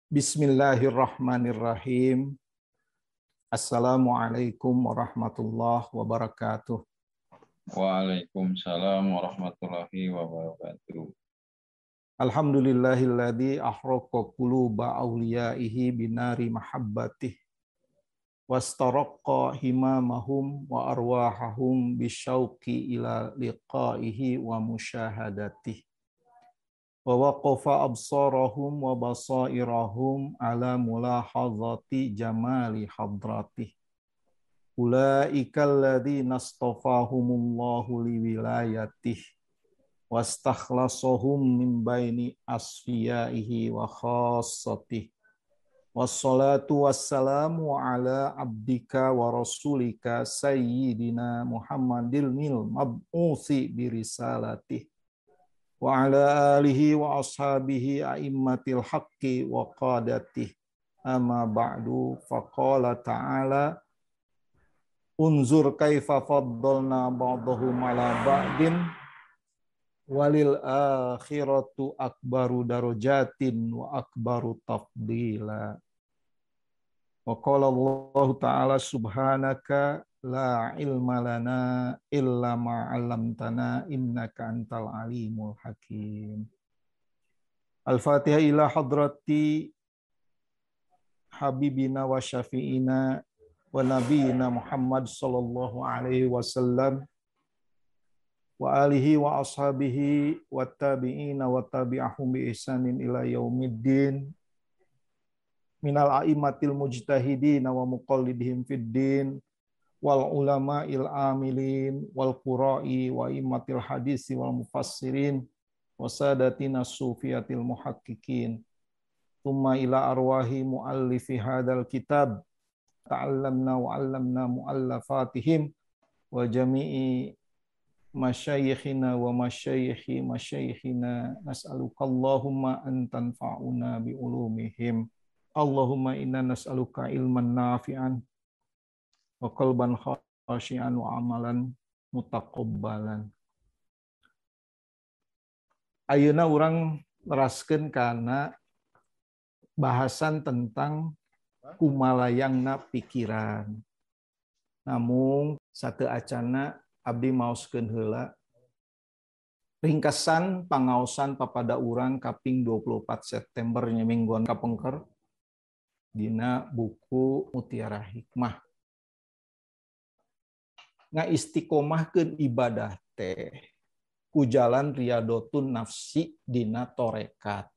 Bismillahirrahmanirrahim. Assalamualaikum warahmatullahi wabarakatuh. Waalaikumsalam warahmatullahi wabarakatuh. Alhamdulillahilladzi ahraqa quluba awliyaihi binari mahabbatih wastaraqqa himamahum wa arwahahum bisyauqi ila liqaihi wa musyahadatih wa waqafa absarahum wa basairahum ala mulahazati jamali hadratih ulaikal ladzina astafahumullahu liwilayatih wastakhlasahum min baini asfiyaihi wa khassatih. Wassalatu wassalamu ala abdika wa rasulika sayyidina Muhammadil mil mab'usi birisalatih wa ala alihi wa ashabihi a'immatil haqqi wa qadatih. Amma ba'du, faqala ta'ala unzur kaifa faddalna ba'dahum ala ba'din walil akhiratu akbaru darajatin wa akbaru tafdila. Wa qala Allah ta'ala subhanaka la ilma lana illa ma 'allamtana innaka antal alimul hakim. Al-Fatihah ila hadrati habibina wa syafi'ina wa nabiyina Muhammad sallallahu alaihi wasallam wa alihi wa ashabihi wa tabi'ina wa tabi'ahum bi ihsanin ila yaumiddin minal a'immatil mujtahidin wa muqallidihim fid din wal ulama'il amilin wal qura'i wa immatil hadisi wal mufassirin wa sadatina sufiyatil muhaqqiqin thumma ila arwahi muallifi hadzal kitab ta'allamna wa 'allamna muallafatihim wa jami'i masyayikhina wa masyayikhi masyayikhina nas'aluka Allahumma an tanfa'una bi ulumihim. Allahumma inna nas'aluka ilman nafi'an wa qalban khashi'an wa amalan mutaqabbalan. Ayeuna urang neraskeun kana bahasan tentang kumalayangna pikiran. Namung sateu acana abdi maoskeun heula ringkasan pangaosan papada urang kaping 24 September nya mingguan kapengker dina buku Mutiara Hikmah. Ngaistiqomahkeun ibadah teh ku jalan riyadotun nafsi dina torekat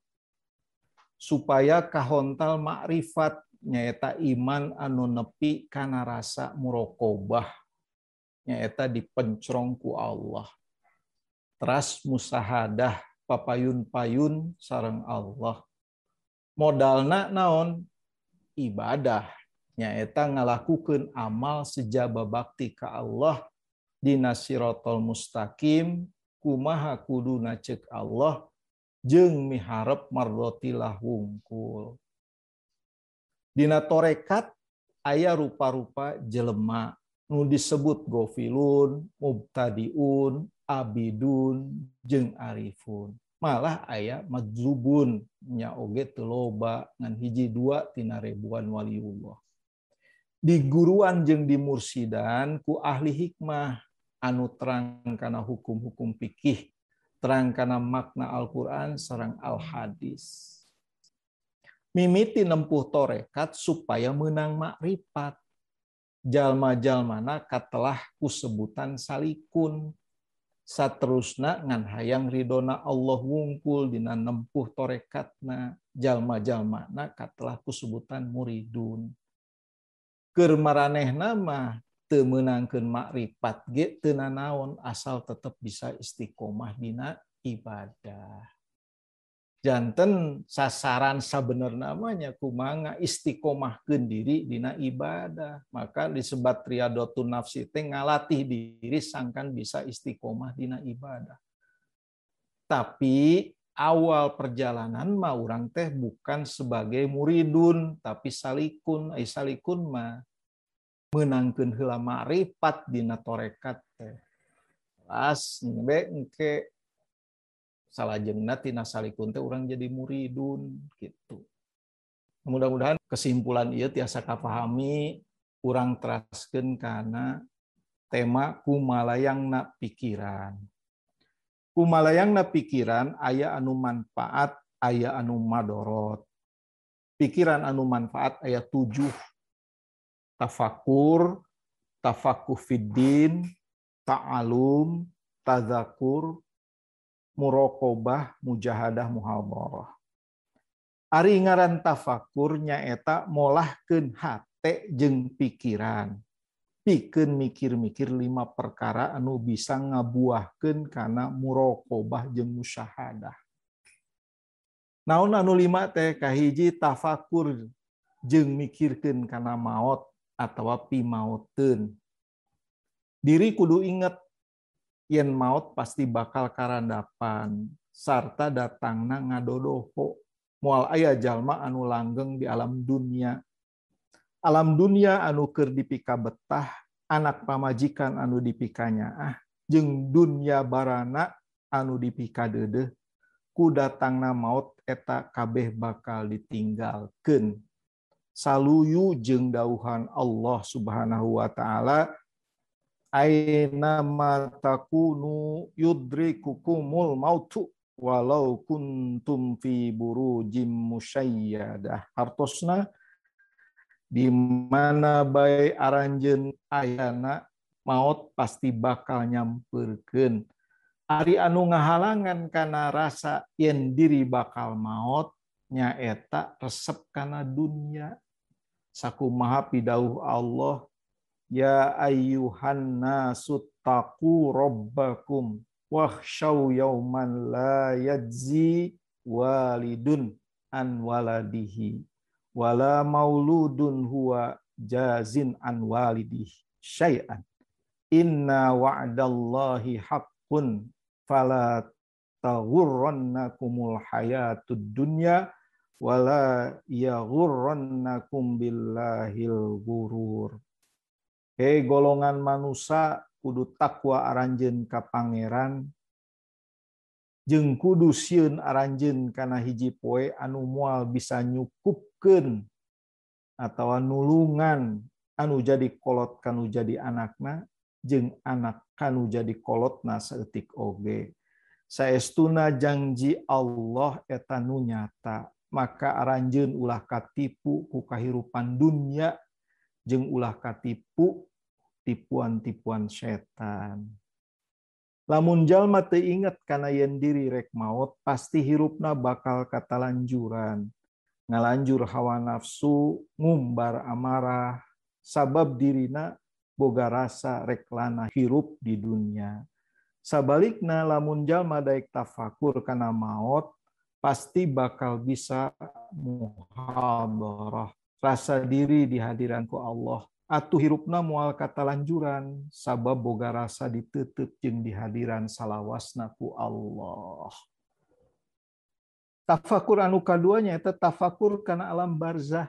supaya kahontal makrifat nyaeta iman anu nepi kana rasa muraqabah nyaeta dipencrong ku Allah. Teras musahadah papayun-payun sareng Allah. Modalna naon? Ibadah. Nyaeta ngalakukeun amal sejaba bakti ka Allah dina siratal mustaqim kumaha kuduna ceuk Allah jeung miharep mardotilah wungkul. Dina torekat aya rupa-rupa jelema nu disebut gofilun, mubtadiun, abidun, jeung arifun. Malah aya majzubun nya oge teu loba ngan hiji dua tina ribuan waliullah. Diguruan jeung dimursidan ku ahli hikmah anu terang kana hukum-hukum fikih, terang kana makna Al-Qur'an sareng al-hadis. Mimiti nempuh torekat supaya meunang makrifat. Jalma-jalmana katelah kusebutan salikun. Saterusna ngan hayang ridona Allah wungkul dina nempuh torekatna. Jalma-jalmana katelah kusebutan muridun. Keur maranehna mah teu meunangkeun makrifat ge teu nanaon asal tetep bisa istiqomah dina ibadah. Janten sasaran sabenerna mah nya kumaha istiqomahkeun diri dina ibadah. Maka disebat riyadotun nafsi teh ngalatih diri sangkan bisa istiqomah dina ibadah. Tapi awal perjalanan mah urang teh bukan sebagai muridun tapi salikun. Ai salikun mah meunangkeun heula makrifat dina torekat teh. Las be engke salajengna tina salikun teh urang jadi muridun gitu. Mudah-mudahan kesimpulan ieu tiasa kapahami urang teraskeun kana tema kumalayangna pikiran. Kumalayangna pikiran aya anu manfaat, aya anu madorot. Pikiran anu manfaat aya 7. Tafakur, tafakuh fiddin, ta'alum, tazakur, muraqabah, mujahadah, muhadarah. Ari ngaran tafakur nyaeta molahkeun hate jeung pikiran. Pikeun mikir-mikir 5 perkara anu bisa ngabuahkeun kana muraqabah jeung musyahadah. Naon anu 5 teh? Kahiji tafakur jeung mikirkeun kana maot atawa pimaoteun. Diri kudu inget yen maot pasti bakal karandapan sarta datangna ngadodoho. Moal aya jalma anu langgeng di alam dunia. Alam dunia anu keur dipika betah, anak pamajikan anu dipikanyaah, jeung dunia barana anu dipika deudeuh, ku datangna maot eta kabeh bakal ditinggalkeun. Saluyu jeung dauhan Allah Subhanahu wa taala, aina ma takunu yudrikukumul mautu walau kuntum fi burujim musyayyadah. Hartosna di mana bae aranjeun ayana maot pasti bakal nyamperkeun. Ari anu ngahalangan kana rasa yen diri bakal maot nyaeta resep kana dunya. Sakumaha pidauh Allah, ya ayyuhan nasu taqu rabbakum wakhshaw yauman la yajzi walidun an waladihi wala mauludun huwa jazin an walidihi syai'an inna wa'dallahi haqqun fala taghurrannakumul hayatud dunya wala yaghurrannakum billahil ghurur. Hei golongan manusia, kudu takwa aranjeun ka pangeran jeung kudu sieun aranjeun kana hiji poe anu moal bisa nyukupkeun atawa nulungan anu jadi kolot kanu jadi anakna jeung anak kanu jadi kolotna saeutik oge. Saestuna janji Allah eta nu nyata, maka aranjeun ulah katipu ku kahirupan dunya jeung ulah katipu tipuan-tipuan setan. Lamun jalma teu inget kana yen diri rek maot, pasti hirupna bakal katalanjuran. Ngalanjur hawa nafsu, ngumbar amarah, sabab dirina boga rasa rek lana hirup di dunia. Sabalikna lamun jalma daek tafakur kana maot, pasti bakal bisa muhadarah, rasa diri di hadiranku Allah. Atuh hirupna moal katalanjuran sabab boga rasa ditutup jeung di hadiran salawasna ku Allah. Tafakur anu kaduanya eta tafakur kana alam barzah.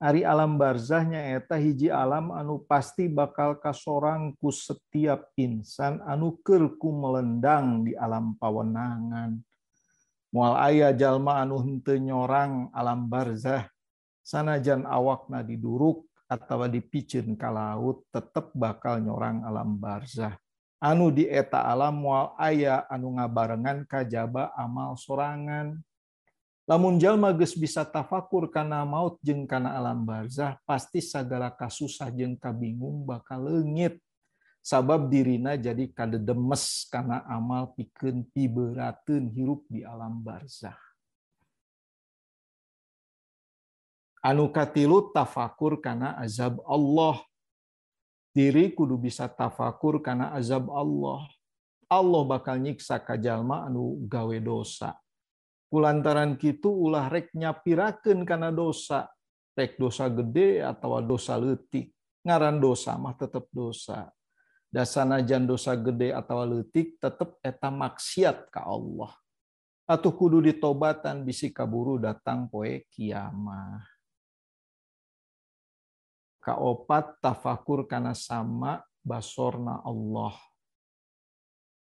Ari alam barzahnya eta hiji alam anu pasti bakal kasorang ku setiap insan anu keur ku melendang di alam pawenangan. Moal aya jalma anu henteu nyorang alam barzah sanajan awakna diduruk atawa dipiceun ka laut tetep bakal nyorang alam barzah. Anu di eta alam moal aya anu ngabarengan kajaba amal sorangan. Lamun jalma geus bisa tafakur kana maut jeung kana alam barzah, pasti sagala kasusah jeung kabingung bakal leungit. Sabab dirina jadi kadedemes kana amal pikeun piberateun hirup di alam barzah. Anu katilu tafakur kana azab Allah. Diri kudu bisa tafakur kana azab Allah. Allah bakal nyiksa ka jalma anu gawe dosa. Kulantaran kitu ulah rek nyapirakeun kana dosa, rek dosa gede atawa dosa leutik. Ngaran dosa mah tetep dosa. Dasanajan dosa gede atawa leutik tetep eta maksiat ka Allah. Atuh kudu ditobatan bisi kaburu datang poe kiamah. Kaopat tafakur kana sama basorna Allah.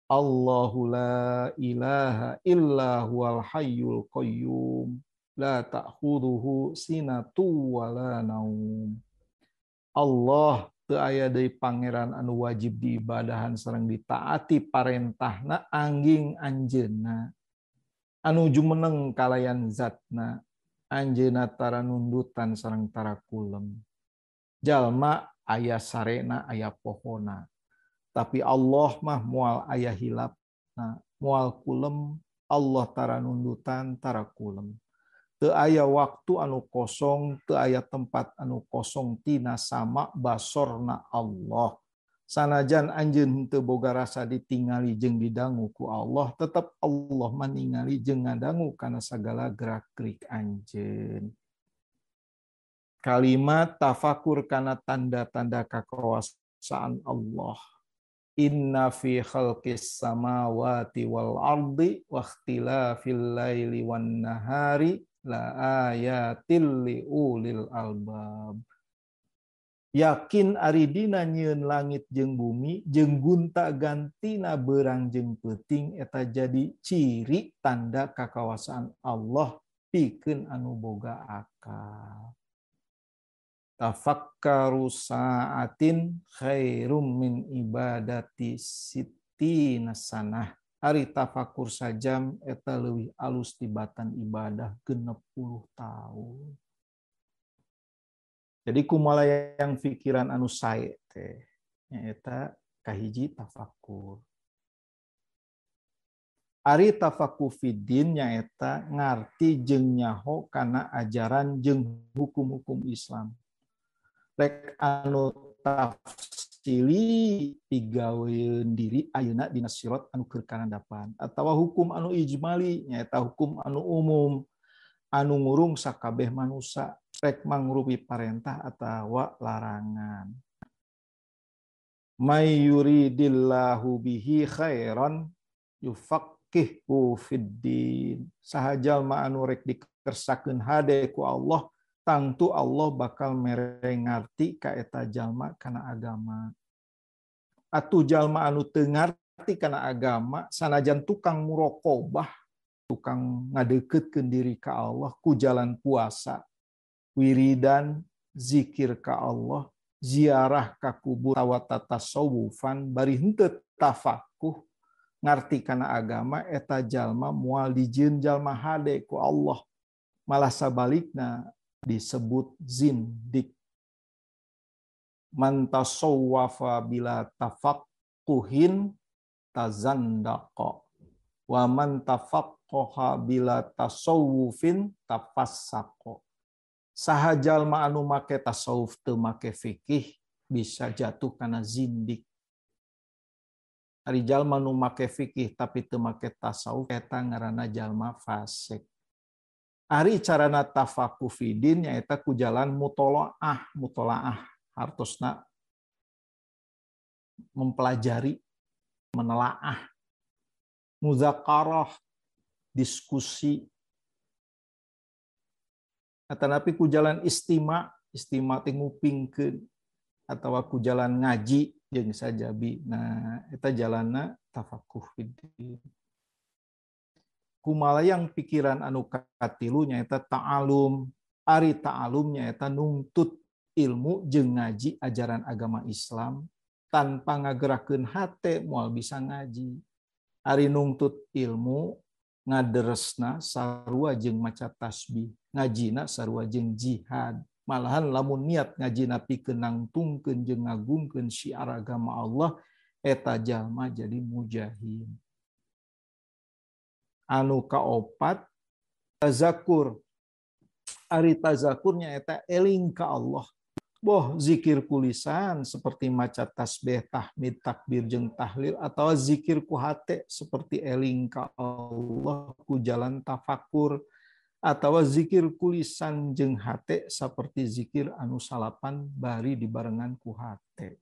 Allahu la ilaha illa huwal hayyul qayyum. La ta'khudhuhu sinatu wala naum. Allah teu aya deui pangeran anu wajib diibadahan sareng ditaati parentahna angging anjeunna. Anu jumeneng kalayan zatna, anjeunna tara nundutan sareng tara kulem. Jalma aya sarena aya pohona. Tapi Allah mah moal aya hilapna, moal kulem, Allah tara nundutan tara kulem. Teu aya waktu anu kosong, teu aya tempat anu kosong tina sama basorna Allah. Sanajan anjeun henteu boga rasa ditingali jeung didangu ku Allah, tetep Allah maningali jeung ngadangu kana sagala gerak-gerik anjeun. Kalimat tafakur kana tanda-tanda kekuasaan Allah. Inna fi khalqis samawati wal ardi wa ikhtilafil laili wan nahari la ayatil li ulil albab. Yakin ari dina nyieun langit jeung bumi jeung gunta gantina beurang jeung peuting eta jadi ciri tanda kakawasaan Allah pikeun anu boga akal. Tafakkaru sa'atin khairum min ibadati sittina sanah. Ari tafakur sajam eta leuwih alus tibatan ibadah 60 tahun. Jadi kumalayang pikiran anu sae teh nyaeta kahiji tafakur. Ari tafakuh fiddin nyaeta ngarti jeung nyaho kana ajaran jeung hukum-hukum Islam. Rek anu tafsili pigaweun diri ayeuna dina sirat anu keur karandapan atawa hukum anu ijmali nyaeta hukum anu umum anu ngurung sakabeh manusa rek mangrupi parentah atawa larangan. May yuridillahu bihi khairan yufaqihu fiddin. Saha jalma anu rek dikersakeun hade ku Allah, tangtu Allah bakal mere ngarti ka eta jalma kana agama. Atuh jalma anu teu ngarti kana agama, sanajan tukang muraqabah, tukang ngadeukeutkeun diri ka Allah ku jalan puasa, wiridan, zikir ka Allah, ziarah ka kubur atawa tasawufan bari henteu tafakuh ngarti kana agama, eta jalma moal dijieun jalma hade ku Allah. Malah sabalikna disebut zindik. Man tasawwafa bila tafaqquhin tazandaqa wa man tafaqqaha bila tasawufin tafassaqa. Saha jalma anu make tasawuf teu make fikih bisa jatuh kana zindik. Ari jalma nu make fikih tapi teu make tasawuf eta ngaranna jalma fasik. Ari carana tafakuh fidin nyaeta ku jalan mutolaah, mutolaah hartosna mempelajari, menelaah, muzakarah, diskusi. Atanapi ku jalan istima, istima teh ngupingkeun atawa ku jalan ngaji jeung sajabi. Nah, eta jalanna tafakuh fiddin. Kumalayang pikiran anu katilu nyaeta ta'alum. Ari ta'alum nyaeta nungtut ilmu jeung ngaji ajaran agama Islam tanpa ngagerakeun hate moal bisa ngaji. Ari nungtut ilmu ngaderesna sarua jeung maca tasbih, ngajina sarua jeung jihad. Malahan lamun niat ngajina pikeun nangtungkeun jeung ngagungkeun syiar agama Allah, eta jalma jadi mujahid. Anu kaopat tazakur. Ari tazakurnya eta eling ka Allah. Boh zikir ku lisan seperti maca tasbih, tahmid, takbir jeung tahlil, atau zikir ku hate seperti eling ka Allah ku jalan tafakur, atau zikir ku lisan jeung hate seperti zikir anu salapan bari dibarengan ku hate.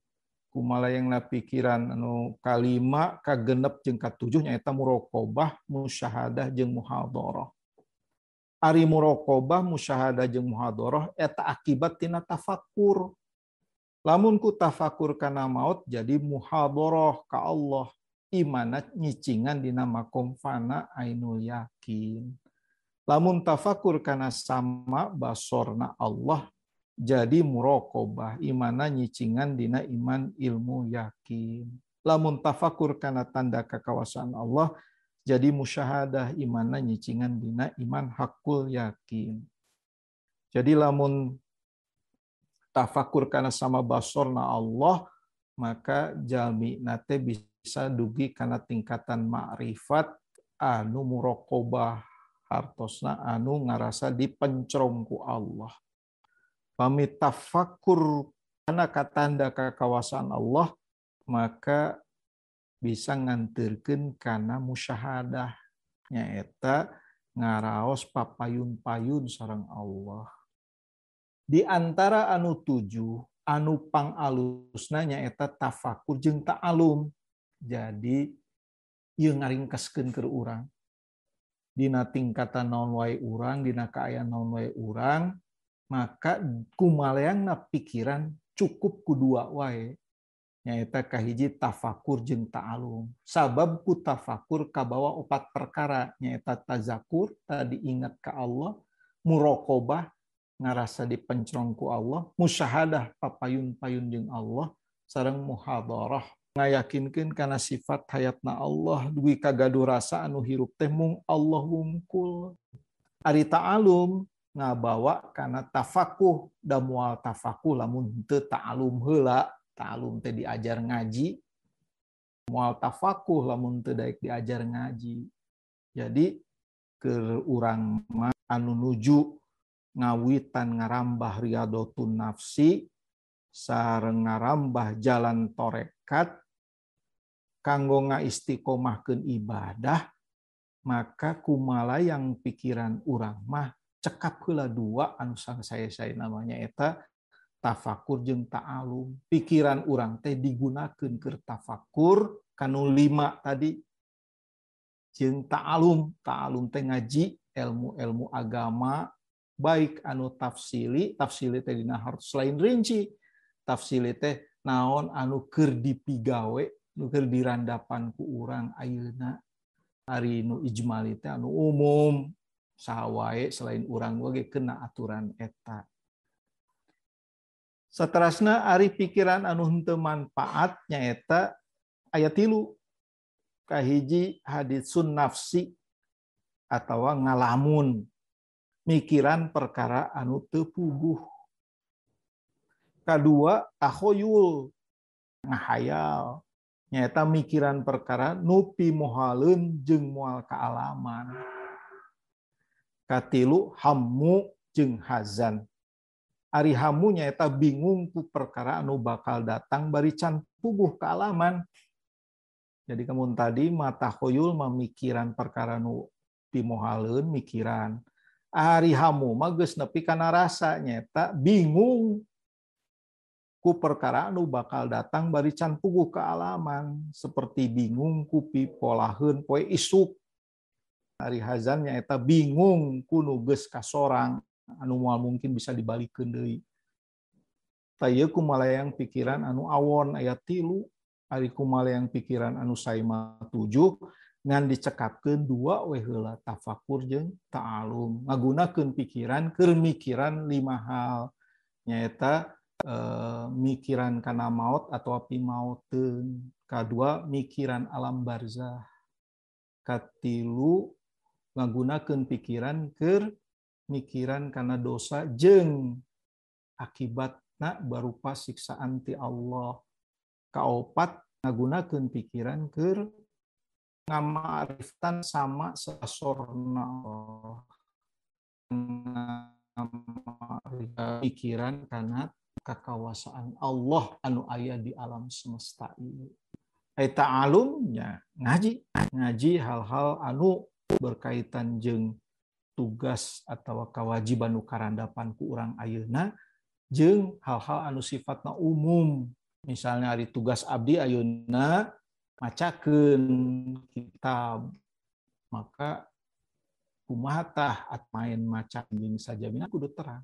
Kumalayangna pikiran anu kalima, kagenep jeung katujuh nyaeta muraqabah, musyahadah jeung muhadharah. Ari muraqabah, musyahadah jeung muhadharah eta akibat tina tafakur. Lamun ku tafakur kana maut jadi muhadharah ka Allah, imana nyicingan dina makom fana ainul yakin. Lamun tafakur kana sama basorna Allah jadi muraqabah imana nyicingan dina iman ilmu yakin. Lamun tafakur kana tanda kekawasaan Allah jadi musyahadah imana nyicingan dina iman hakul yakin. Jadi lamun tafakur kana sama basorna Allah maka jalmi nate bisa dugi kana tingkatan ma'rifat anu muraqabah hartosna anu ngarasa dipencrong ku Allah. Pami tafakur kana katanda kakawasaan Allah maka bisa nganterkeun kana musyahadah nyaeta ngaraos papayun-payun sareng Allah. Di antara anu 7 anu pangalusna nyaeta tafakur jeung ta'alum. Jadi ieu ngaringkeskeun keur urang. Dina tingkatan naon wae urang, dina kaayaan naon wae urang, maka kumaleangna pikiran cukup ku dua wae. Nyaeta kahiji tafakur jeung ta'alum. Sabab ku tafakur kabawa 4 perkara, nyaeta tazakur tadi ingat ka Allah, muraqabah ngarasa dipencrong ku Allah, musyahadah papayun-payun jeung Allah, sareng muhadarah ngayakinkeun kana sifat hayatna Allah dugi kagaduh rasa anu hirup teh mung Allah wungkul. Ari ta'alum ngabawa kana tafakuh, da moal tafakuh lamun teu ta'alum heula. Ta'alum teh diajar ngaji, moal tafakuh lamun teu daek diajar ngaji. Jadi keur urang mah anu nuju ngawitan ngarambah riyadotun nafsi sareng ngarambah jalan torekat kanggo ngaistiqomahkeun ibadah, maka kumalayang pikiran urang mah cekap heula dua anu sangsaya-saya namanya eta tafakur jeung ta'alum. Pikiran urang teh digunakeun keur tafakur kanu 5 tadi jeung ta'alum. Ta'alum teh ngaji ilmu-ilmu agama baik anu tafsili, tafsili teh dina hartos lain rinci. Tafsili teh naon anu keur dipigawe, nu keur dirandapan ku urang ayeuna. Ari nu ijmali teh anu umum, saha wae selain urang oge kena aturan eta. Saterasna ari pikiran anu henteu manfaat nyaeta aya 3. Kahiji haditsun nafsi atawa ngalamun, mikiran perkara anu teu puguh. Kadua takhoyul, ngahayal, nyaeta mikiran perkara nu pimohaleun jeung moal kaalaman. Katilu hammu jeung hazan. Ari hamu nyaeta bingung ku perkara anu bakal datang bari can puguh kaalaman. Jadi kamun tadi mata khoyul memikiran perkara nu pimohaleun mikiran. Ari hamu mah geus nepi kana rasa nyaeta bingung ku perkara anu bakal datang bari can puguh kaalaman, seperti bingung ku pipolaheun poe isuk. Ari hazan nyaeta bingung ku nu geus kasorang anu moal mungkin bisa dibalikeun deui. Tah ieu kumalayang pikiran anu awon aya 3, ari kumalayang pikiran anu saima 7 ngan dicekapkeun 2 we heula, tafakur jeung ta'alum. Ngagunakeun pikiran keur mikiran 5 hal, nyaeta mikiran kana maut atau pimauteun, kadua mikiran alam barzah, katilu ngagunakeun pikiran keur mikiran kana dosa jeung akibatna barupa siksaan ti Allah, kaopat ngagunakeun pikiran keur ngamariftan sama sasorna Allah, pikiran kana kakawasaan Allah anu aya di alam semesta ieu. Eta ta'alumnya ngaji, ngaji hal-hal anu berkaitan jeung tugas atau kewajiban nu karandapan ku urang ayeuna jeung hal-hal anu sifatna umum. Misalnya ari tugas abdi ayeuna macakeun kitab, maka kumaha tah main maca jeung sajamina kudu terang.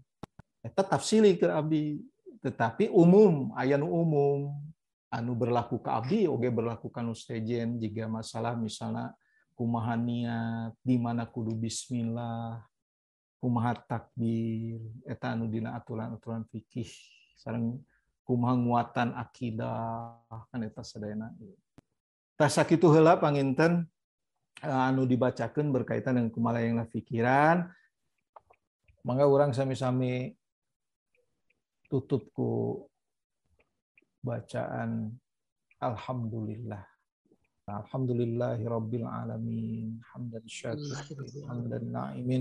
Eta tafsili keur abdi, tetapi umum, aya nu umum anu berlaku ka abdi oge berlaku ka nu sejen. Jika masalah misalnya Kumaha niat, di mana kudu bismillah, kumaha takbir, eta anu dina aturan-aturan fikih sareng kumaha nguatan akidah kan eta sadayana. Tah sakitu heula panginten anu dibacakeun berkaitan dengan kumalayangna pikiran. Mangga urang sami-sami tutup ku bacaan alhamdulillah. Alhamdulillahirabbil alamin, hamdan syakirin, hamdan na'imin,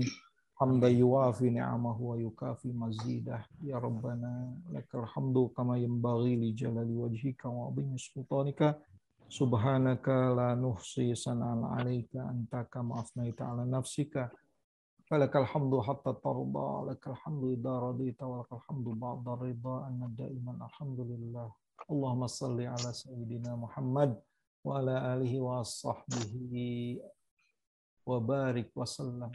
hamdan yuwafi ni'amahu wa yukafi mazidah. Ya Rabbana lakal hamdu kama yanbaghi li jalali wajhika wa 'azimi sultanika. Subhanaka la nuhsi sana'an 'alaika anta kama afnaita 'ala nafsika. Falakal hamdu hatta tarda, lakal hamdu idza radita wa lakal hamdu ba'da ridha anna daiman alhamdulillah. Allahumma salli ala sayyidina Muhammad wa ala alihi wa sahbihi wa barik wa sallam.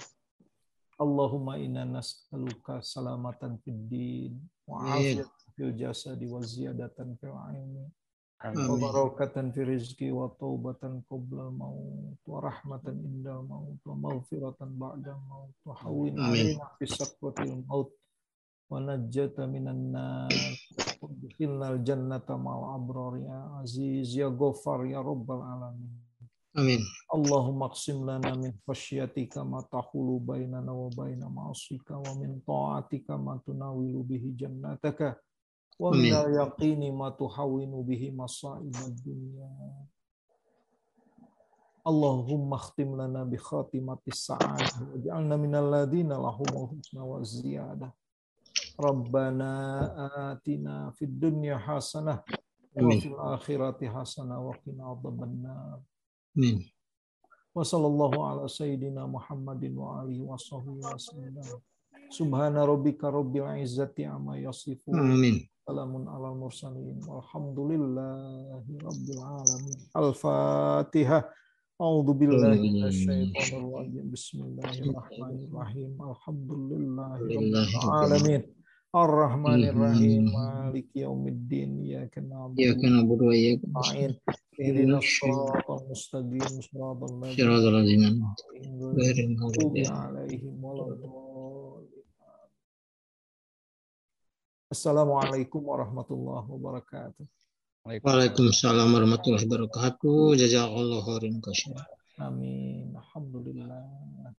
Allahumma inna nas'aluka salamatan fid din wa afiyatan fil jasadi wa ziyadatan fil ilmi wa barakatan fi rizqi wa taubatan qabla al-maut wa rahmatan indal maut wa maghfiratan ba'dal maut wa hawwin alaina fi sakratil maut wa najjata minan nar wa adkhilnal jannata ma'al abrar ya aziz ya ghaffar ya rabbal alamin. Amin. Allahumma qsim lana min khasyatika ma tahulu bainana wa baina ma'asika wa min ta'atika ma tunawilu bihi jannataka wa minal yaqini ma tuhawwinu bihi masa'ibad dunya. Allahumma khtim lana bi khatimatis sa'adah waj'alna minal ladina lahumul husna wa ziyadah. Rabbana atina fid dunya hasanah wa fil akhirati hasanah wa qina adzabannar. Amin. Wa sallallahu ala sayyidina Muhammadin wa alihi wa sahbihi wa sallam. Subhana rabbika rabbil izzati amma yasifun. Amin. Salamun alal mursalin walhamdulillahi rabbil alamin. Al-Fatihah. A'udzu billahi minasyaitonir rajim. Bismillahirrahmanirrahim. Alhamdulillahi rabbil alamin. Ar-Rahmanir Rahim. Maliki yaumiddin. Iyyaka na'budu wa iyyaka nasta'in. Ihdinas siratal mustaqim, siratal ladzina ghairil maghdubi 'alaihim waladdallin. Assalamualaikum warahmatullahi wabarakatuh. Waalaikumsalam warahmatullahi wabarakatuh. Jazakallahu khairan katsiran. Amin. Alhamdulillah.